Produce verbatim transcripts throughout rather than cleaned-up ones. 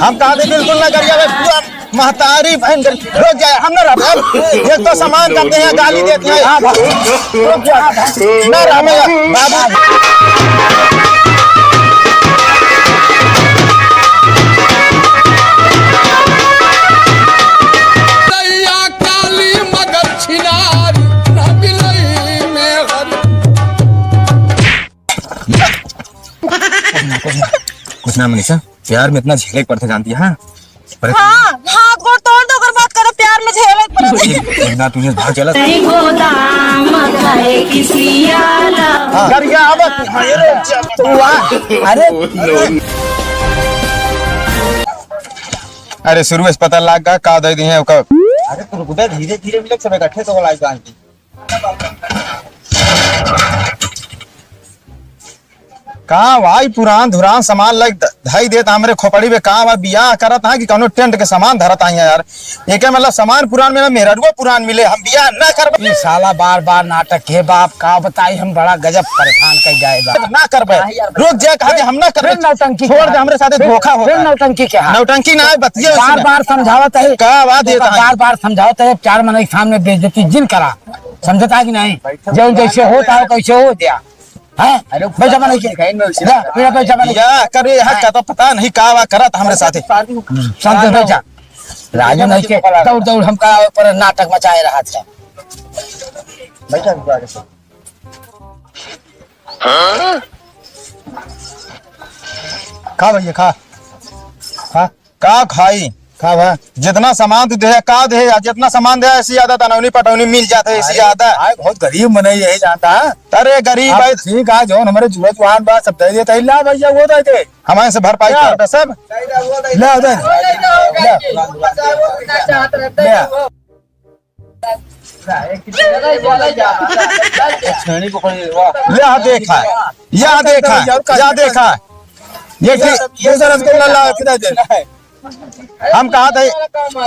हम कहा थे बिल्कुल ना करिए, अबे पूरा महतारी बहन कर, रुक जाए, हम ना रहबे। अब एक तो सामान करते हैं, गाली देते हैं। हाँ, भाई। रुक जा, ना रहबे, बाबू। दैया काली मगर छिनारी, ना बिलई में हरी। कुछ ना, कुछ ना, कुछ ना मनीषा, प्यार में इतना झेले के पड़ता, जानती है? हाँ? अरे हाँ, हाथ गोड़ तोड़ दो अगर बात करो, प्यार में झेले के पड़ता। एक, एक ना तुझे भाग चला। गोदाम कहे किसी आला। हाँ। गरियावत, हाँ, ये रे, जब तू आ, अरे। अरे शुरू से पता लाग गा, का दे दी है ओकर। अरे तू रुक बे, धीरे धीरे मिले, सब इकट्ठे तो लाग गा। का भाई, पुरान धुरान सामान लाइक ध-, धई देत हमरे खोपड़ी में। का बा, बियाह करत हैं कि कौनो टेंट के सामान धरत हैं यार? एके मतलब सामान पुरान मिले, मेहररुआ पुरान मिले, हम बियाह ना करबे। ई साला बार बार नाटक के बाप, का बताई, हम बड़ा गजब परेशान कर जाए बा। ना करबे, रुक जा, कहा कि हम ना करबे। फिर नौटंकी छोड़ दे, हमरे साथे फिर, धोखा होता फिर है। नौटंकी क्या है? नौटंकी ना है, बतिये बार बार समझावत है। का बात ये तो है? बार बार समझावत है, चार मनई के सामने बेइज्जती जिन करा, समझता है कि नहीं? जो जैसे होता हो, कैसे हो दिया। हैं? अरे, बैठा बना के। दिखाई में उसे जा, मेरा बैठा बना के। या करे, यहाँ हाँ। का तो पता नहीं का वा करत हमरे साथे। शांति से बैठा। राजू नहीं के दौड़ दौड़ हमका ऊपर नाटक मचाए रहा था। बैठा, बैठा, बैठा। खा भैया, खा। खा। का खाई? का बा? जितना सामान तू दे, का दे, आ जितना सामान दे, ऐसी ज्यादा तनौनी पटौनी मिल जाता है, ऐसी अरे, ज्यादा। भाई, बहुत गरीब मनई यही जानता है। अरे, गरीब आप भाई। ठीक है, जौन हमरे जुआ जुआन बा, सब दे देता है। ला भैया, वो दे दे। हमारे से भरपाई ला। कर दे सब। ला, दे। ला। ला। या देखा, या देखा, या देखा। ये ये ठीक, दूसरा रसगुल्ला ला, कितना दे? हम कहा था,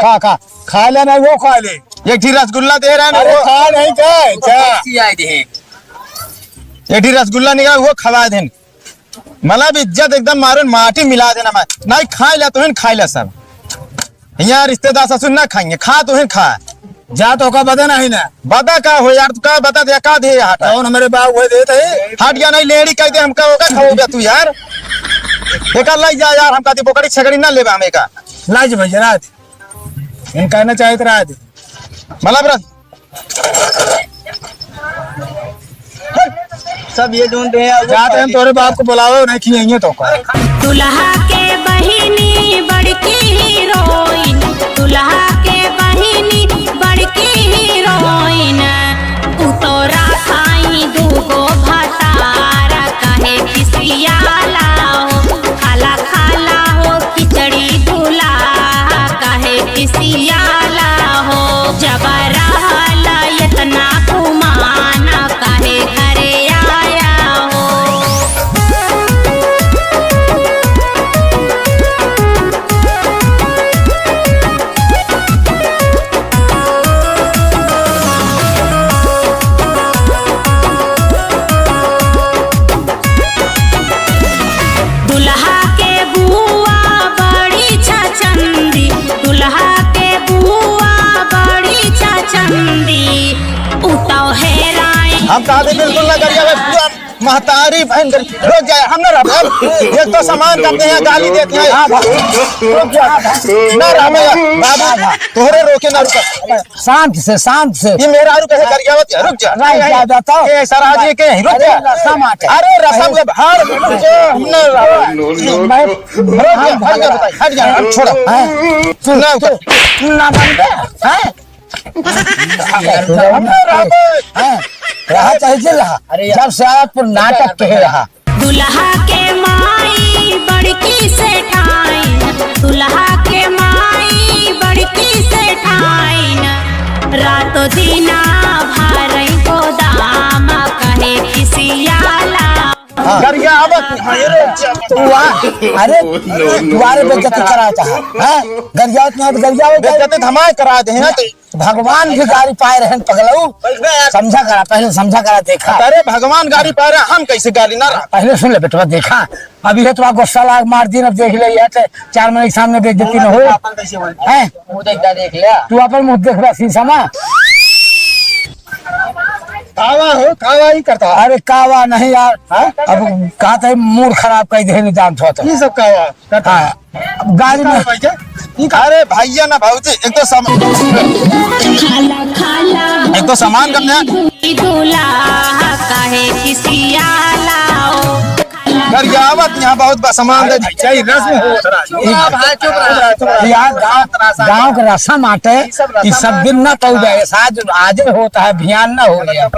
खा, खा, खा ले ना, वो खा ले। एक ठी रसगुल्ला दे रहे हैं ना, अरे वो खा नहीं, जा, जा। एक ठी रसगुल्ला निकाल, वो खवा देन। मतलब इज्जत एकदम मारून माटी मिला देना मैं। नहीं खाए ला तो हिन खाए ला सब। यहाँ रिश्तेदार ससुर ना खाएंगे, खा तो हिन खा। जा तो का बता नहीं ना। बता का हो यार, तू का बता दे, का दे हटा। कौन हमारे बाप वो देते हैं? हट गया नहीं, लेड़ी कह दे हमका होगा, खाओगे तू यार। एका लाई जा यार, हमका दी बोकड़ी छगड़ी ना लेबा हम एका। लाज भैया रात। इनका ना चाहत रात। मतलब रस- सब ये ढूंढते हैं, अब जाते हैं, तोरे बाप को बुलाओ, नहीं खियाइए तो का। दुल्हा के बहिनी बड़की हीरोइन, दुल्हा के बहिनी बड़की हीरोइन, उ तो राखाई दूगो भतार, काहे खिसियाला हो, खाला खाला हो खिचड़ी दूल्हा, काहे खिसियाला हो, जब रहल इतना गुमान, काहे घरे आया हो। दुल्हा के बुआ बड़ी छचंदी, दुल्हा के बुआ बड़ी छचंदी, उताव हेराई। हम कहा थे बिल्कुल ना करिए, अबे पूरा महतारी बहन कर, रुक जाए, हम ना रहबे। एक तो सामान करते हैं, गाली देते हैं। हाँ, भाई। रुक जा, ना रहबे, बाबू, तोहरे रोके ना रुका। शांत से, शांत से। ये मेहरारू कहे गरियावत है, रुक जा। नहीं, नहीं, ज्यादा तो। ए, सर, आज ये के, रुक अरे, जा। रसम आटे। अरे, रसम अरे। के बाहर, रुक जा, हम ना रहबे। No, no, no, मैं, no। रुक जा, हम हट जा, हट जा, हम छोड़ो। हैं? तू ना उतर। ना मानबे, हैं? हाँ, रहा चाहे जे रहा। अरे यार। जब से आया तो नाटक कहे रहा। दुल्हा के माई बड़की सेठाइन, दुल्हा के माई बड़की सेठाइन, रातो दिना भरई गोदाम काहे खिसियाला। हाँ। गरियावत यहाँ, ये रे, तू आ, अरे, दुआरे बेइज्जती करावत है, हैं? गरियावत यहाँ तो गरियावत है। बेइज्जती तो हमारे करा दे हैं, तो भगवान भी गारी पाए रहन पगलऊ। समझा करा, पहले समझा करा, देखा। अरे भगवान गारी पाए रहे, हम कैसे गारी ना रहा? पहले सुन ले बेटवा, देखा, अभी है तो गुस्सा लाग मार दिन, अब देख ले, ये तो चार महीने के सामने बेइज्जती न होए। अपन कैसे होए? हैं? मुंह देख, देख ले। तू अपन मुंह देख रहा शीशा में। कावा हो, कावा ही करता। अरे कावा नहीं यार, हाँ? अब कहा था मूड खराब कर दे, नहीं जानत हो तो। ये सब कावा करता। हाँ। गाड़ी में। अरे भैया ना भौजी, एक तो सम-, एक तो सामान कम है। गरियावत यहाँ बहुत बा, सामान दे। भाई, सही रस्म हो रहा है। भाई, चुप रहा, चुप रहा। यार, गाँव, गाँव के रस्म आटे, ये सब दिन ना पऊ जाए, आज, आज होता है, बिहान ना हो जाए।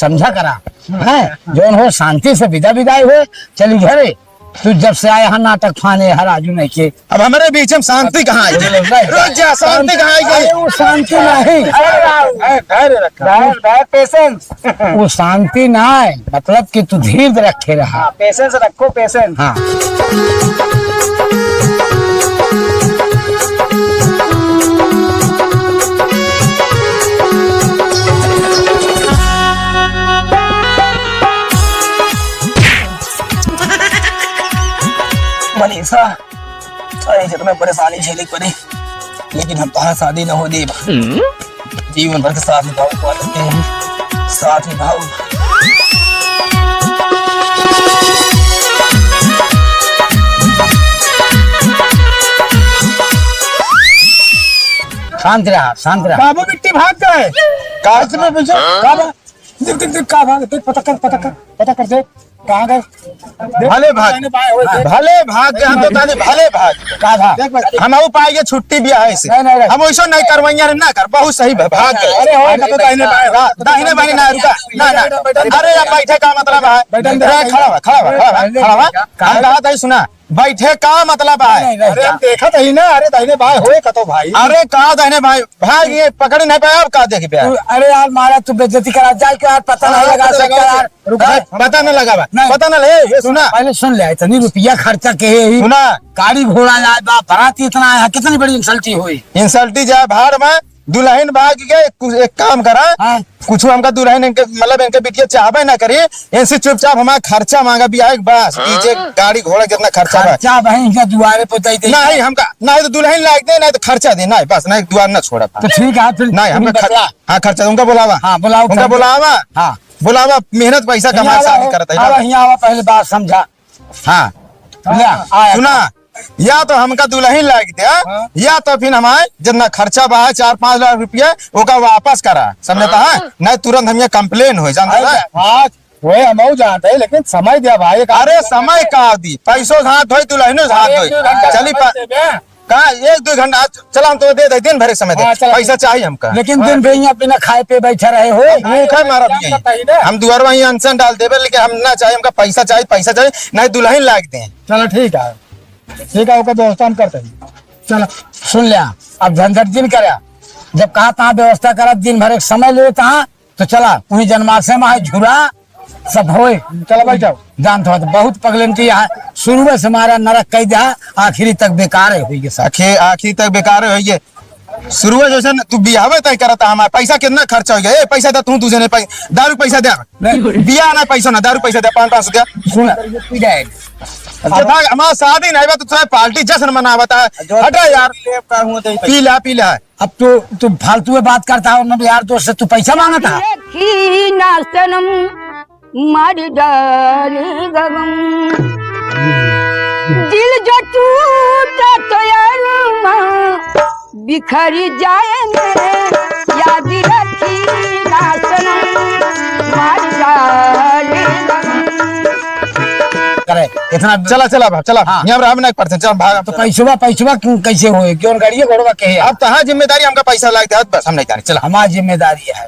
समझा करा, है? जौन हो शांति से विदा विदाई हो, चली घरे। तू जब से आया है नाटक फाने हर आजू नहीं के। अब हमारे बीच में शांति कहाँ आई? नहीं। रुक जा, शांति कहाँ आई गई? अरे वो शांति नहीं। अरे राव, धैर्य, धैर्य रखा। धैर्य, धैर्य, patience। वो शांति ना है, मतलब कि तू धीर रखे रहा। हाँ, patience रखो, patience। हाँ। मनीषा, अरे जितना परेशानी झेले के पड़ी, लेकिन हम तोहार शादी न हो देब। जीवन भर के साथ निभाओ, साथ निभाओ। शांत रहा, शांत रहा। बाबू बिट्टी भाग गए। का? इसमें पूछो, का बा? देख, देख, देख, का भाग, देख, पता कर, पता कर, पता कर, देख, कहाँ गए? देख, भले भाग, दाहिने बाएं, ओए, देख। भले भाग गए, हम तो ताली, भले भाग। का भाग? देख भाई। हम आऊ पाए के छुट्टी भी आए से। नहीं, नहीं, नहीं। हम वैसो नहीं करवाइया रे, ना कर, बहुत सही भा-, भाग गए। अरे, ओए, तो दाहिने बाएं, रा-, दाहिने बाएं ना, रुका, ना, ना। बैठन दे। अरे, अब बैठे का मतलब है? बैठन दे। अरे, खड़ा हुआ, खड़ा हुआ, खड़ा हुआ, खड़ा हुआ। हम कहा था, सुना, बैठे का मतलब है? नहीं, नहीं, अरे, हम देखत ही ना, अरे, दाहिने बाएं होए कतो भाई। अरे, का दाहिने बाएं? भाई, ये पकड़ नहीं पाया, अब का देख पाया? तू, अरे यार, मारा तू बेइज्जती करा, जाए क्यों यार, पता नहीं लगा सकता यार। रुक, भाई, पता न लगावा, नहीं। पता न ले, ये सुना। पहले सुन ले, इतनी रुपया खर्चा के है ही। सुना। गाड़ी घोड़ा आए बा, बारात इतना आया, कितनी बड़ी insult हुई। Insult जाए भाड़ में, दुल्हन भाग के, कुछ एक काम करा, हाँ। कुछ हमका दुल्हन इनके, मतलब इनके बिटिया चाहबे ना करी, इनसे चुपचाप हमारा खर्चा मांगा, बियाह के बस, हाँ। D J, गाड़ी घोड़ा जितना खर्चा बा। खर्चा भाई इनका दुआरे पे दे दे। नहीं, हमका, नहीं तो दुल्हन लायक दे, नहीं तो खर्चा दे, नहीं, बस, नहीं, दुआर ना छोड़ा। तो ठीक है, फिर नहीं, हमका तुम खर-, बतला। हाँ, खर्चा, उनका बुलावा। हाँ, बुलाओ, उनका खर्चा। बुलावा। हाँ। बुलावा, मेहनत पैसा कमाए, आवा, शादी करत है, आवा, आवा। हियाँ आवा, पहले बात समझा। हाँ। ले, आया। सुना, या तो हमका दुल्हन लायक दे, हाँ। या तो फिर हमारे जितना खर्चा बा है, चार पाँच लाख रुपया, ओका वापस करा, समझता है? हाँ। नहीं, तुरंत हम ये complain हो, जानता है? हाँ, वही हमहू जानते हैं, लेकिन समय दिया भाई, एक अरे, समय का दी, पैसो हाथ धोई, दुल्हनो हाथ अरे, धोई। एक दो घंटा चली समय पा-, देबे। का एक दो घंटा आज चला, हम तो दे दे, दिन भर के समय दे। हाँ, चला। पैसा चाहिए हमका। लेकिन हाँ। दिन भर यहाँ बिना खाए पे बैठा रहे हो। हम भूखा मारा भी यहीं। हम दुआरवा ही अनशन डाल देबे, लेकिन हम ना चाहिए, हमका पैसा चाहिए, पैसा चाहिए, नहीं दुल्हन लायक दे। चलो ठीक है, ठीक है, ओकर व्यवस्था हम करते हैं। चलो। सुन लिया, अब झंझट दिन करे, जब कहा तहाँ व्यवस्था करा, दिन भर एक समय ले तहाँ तो चला, उहीं जनमासे में है झूला, सब होए। चला बैठ जाओ। जानत हो, तो बहुत पगलेंटी है, शुरू से हमारा नरक कई दिया, आखिरी तक बेकार है हुई के साथ। आखिर, आखिरी तक बेकार है हुई के। शुरू से जैसे न, तू बियाहवे तय करता हमारा, पैसा कितना खर्चा हो गया? ए, पैसा दे, तू तुझे नहीं, पै-, दारू पैसा दे। नहीं। बियाह ना, पैसा ना, दारू पैसा दे, पाँच, पाँच सौ दे। सुन, ये पी जाए। अच्छा, भाग, हमारा शादी नहीं बा, तो तुम्हें पार्टी जश्न मनावता है। जो हटा यार। लेब का हुआ तो ही पी ला, पी ला। अब तू, तू फालतू में बात करता हो ना यार, दोस्त से तू पैसा मांगता है। देखी ना सनम, मार डाले गगम। दिल जो टूटा तो यार माँ बिखर जाएंगे, याद रखी ना सनम, मार डाले गगम। करे, इतना चला, चला भाग, चला। हाँ। यहाँ पर हम नहीं पढ़ते, चल भाग। तो पैसवा, पैसवा क्यों, कैसे होए? क्यों गाड़िया घोड़वा के है? अब तहाँ जिम्मेदारी हमका पैसा लाग दे, बस हम नहीं जाने, चला। हमारी जिम्मेदारी है।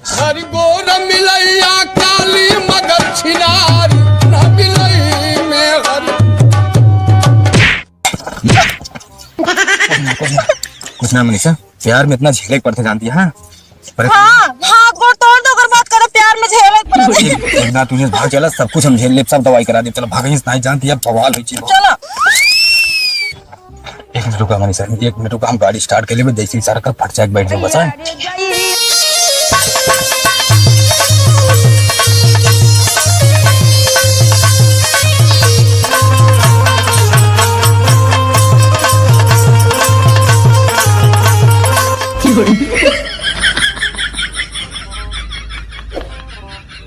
हरि गोर मिलैया काली मगर छिनार न मिलई में हरि। कुछ ना, कुछ ना, कुछ ना मनीषा, प्यार में इतना झेले के पड़ते जानती है, हाँ? पर हाँ, हाथ गोड़ तोड़ दो अगर बात करो, प्यार में झेले के एक, एक ना तुझे भाग चला, सब कुछ हम झेल लेब, सब दवाई करा देब। चला भाग, नहीं जानती अब बवाल होइ चीज। चला। एक मिनट रुका हमारी सर, एक मिनट रुका, हम गाड़ी स्टार्ट कर लेबे, जैसे ही सारा कर फट जाए बैठ जाओ बस, हैं?